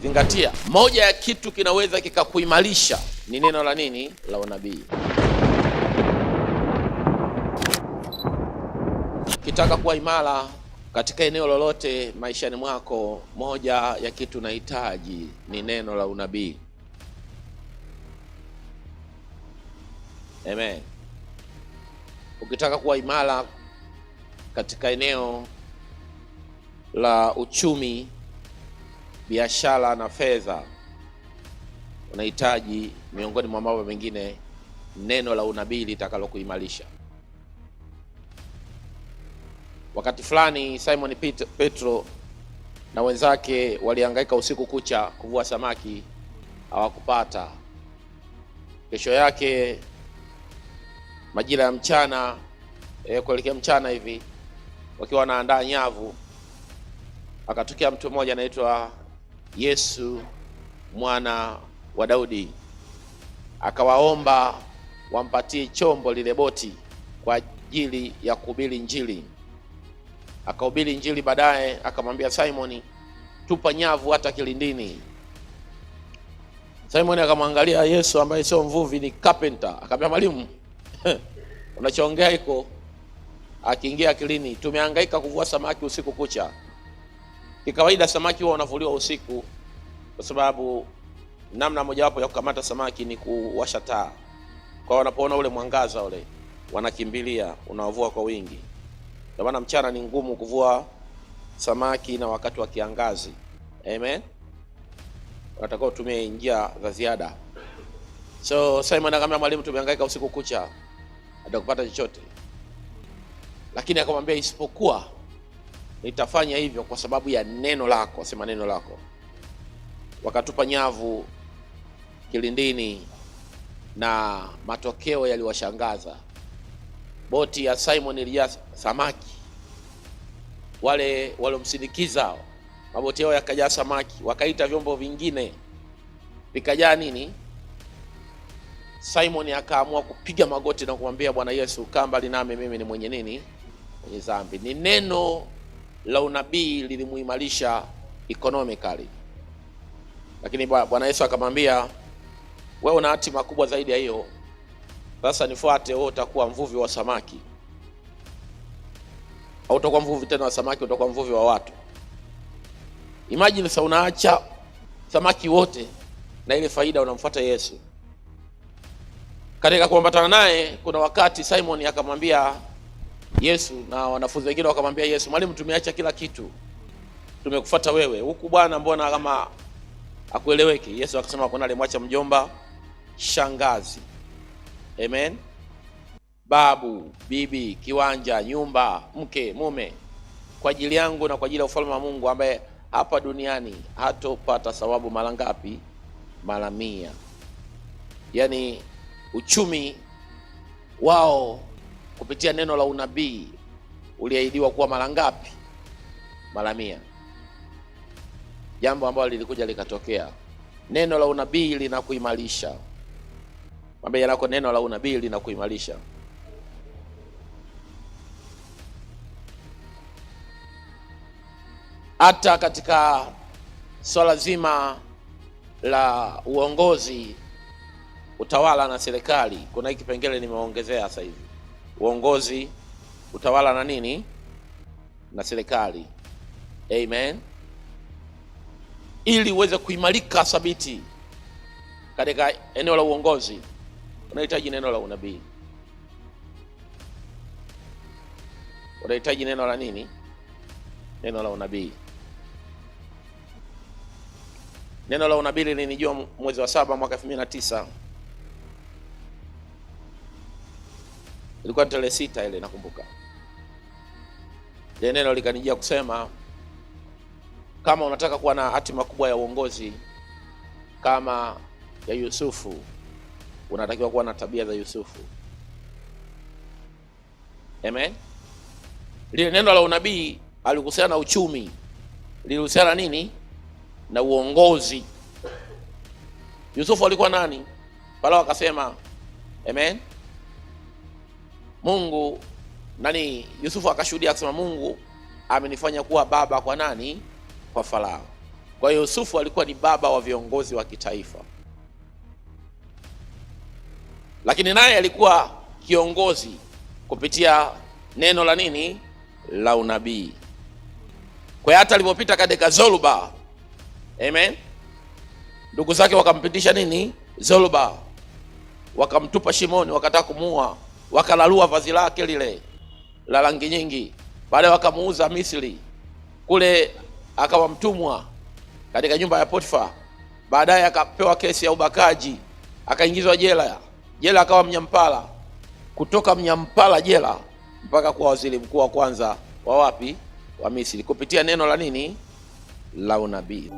Zingatia, moja ya kitu kinaweza kikakuimarisha ni neno la nini? La unabii. Ukitaka kuwa imara katika eneo lolote maishani mwako, moja ya kitu unahitaji ni neno la unabii. Amen. Ukitaka kuwa imara katika eneo la uchumi, biashara na fedha, unahitaji miongoni mwa mambo mengine neno la unabii litakalokuimarisha. Wakati fulani Simon Petro na wenzake walihangaika usiku kucha kuvua samaki, hawakupata. Kesho yake majira ya mchana, kuelekea mchana hivi, wakiwa wanaandaa nyavu, akatokea mtu mmoja anaitwa Yesu mwana wa Daudi, akawaomba wampatie chombo, lile boti, kwa ajili ya kuhubiri Injili. Akahubiri Injili, baadaye akamwambia Simoni, tupa nyavu hata kilindini. Simoni akamwangalia Yesu ambaye sio mvuvi, ni carpenter, akamwambia, mwalimu, unachoongea iko akiingia akilini. Tumehangaika kuvua samaki usiku kucha. Kikawaida samaki huwa wanavuliwa usiku, kwa sababu namna mojawapo ya kukamata samaki ni kuwasha taa. Kwa wanapoona ule mwangaza ule wanakimbilia, unawavua kwa wingi. Ndio maana mchana ni ngumu kuvua samaki na wakati wa kiangazi. Amen. Unatakiwa utumie njia za ziada. So Simon akamwambia, mwalimu, tumehangaika usiku kucha hatukupata chochote. Lakini akamwambia, isipokuwa nitafanya hivyo kwa sababu ya neno lako. Sema neno lako. Wakatupa nyavu kilindini na matokeo yaliwashangaza. Boti ya Simon ilijaa samaki. Wale waliomsindikiza maboti yao yakajaa samaki, wakaita vyombo vingine vikajaa nini. Simon akaamua kupiga magoti na kumwambia Bwana Yesu, kaa mbali nami, mimi ni mwenye nini? Mwenye dhambi. Ni neno la unabii lilimuimarisha economically. Lakini Bwana Yesu akamwambia, wewe una hatima kubwa zaidi ya hiyo. Sasa nifuate, wewe utakuwa mvuvi wa samaki. Hautakuwa mvuvi tena wa samaki, utakuwa mvuvi wa watu. Imagine sasa unaacha samaki wote na ile faida unamfuata Yesu. Katika kuambatana naye, kuna wakati Simon akamwambia Yesu na wanafunzi wengine wakamwambia Yesu, mwalimu, tumeacha kila kitu, tumekufuata wewe. Huku bwana mbona kama hakueleweki? Yesu akasema kuna alimwacha mjomba, shangazi, amen, babu, bibi, kiwanja, nyumba, mke, mume, kwa ajili yangu na kwa ajili ya ufalme wa Mungu, ambaye hapa duniani hatopata thawabu mara ngapi? Mara 100. Yaani uchumi wao kupitia neno la unabii uliahidiwa kuwa mara ngapi? Mara 100. Jambo ambalo lilikuja likatokea. Neno la unabii linakuimarisha. Mwambie yako, neno la unabii linakuimarisha. Hata katika swala zima la uongozi, utawala na serikali, kuna hiki kipengele nimeongezea sasa hivi. Uongozi, utawala na nini? Na serikali. Amen. Ili uweze kuimarika thabiti katika eneo la uongozi, unahitaji neno la unabii. Unahitaji neno la nini? Neno la unabii. Neno la unabii lilinijua mwezi wa 7 mwaka 2009. Ilikuwa tarehe 6 ile, nakumbuka. Ile neno likanijia kusema, kama unataka kuwa na hatima kubwa ya uongozi kama ya Yusufu, unatakiwa kuwa na tabia za Yusufu. Amen. Lile neno la unabii alikuhusiana na uchumi, lilihusiana nini? Na uongozi. Yusufu alikuwa nani? Farao akasema, amen, Mungu nani? Yusufu akashuhudia akasema, Mungu amenifanya kuwa baba kwa nani? Kwa Farao. Kwa hiyo Yusufu alikuwa ni baba wa viongozi wa kitaifa, lakini naye alikuwa kiongozi kupitia neno la nini? La unabii. Kwa hiyo hata alipopita katika zoruba, amen, ndugu zake wakampitisha nini? Zoruba, wakamtupa shimoni, wakataka kumuua, wakalalua vazi lake lile la rangi nyingi, baadaye wakamuuza Misri, kule akawa mtumwa katika nyumba ya Potifa. Baadaye akapewa kesi ya ubakaji, akaingizwa jela, jela akawa mnyampala, kutoka mnyampala jela mpaka kuwa waziri mkuu wa kwanza wa wapi? Wa Misri, kupitia neno la nini? La unabii.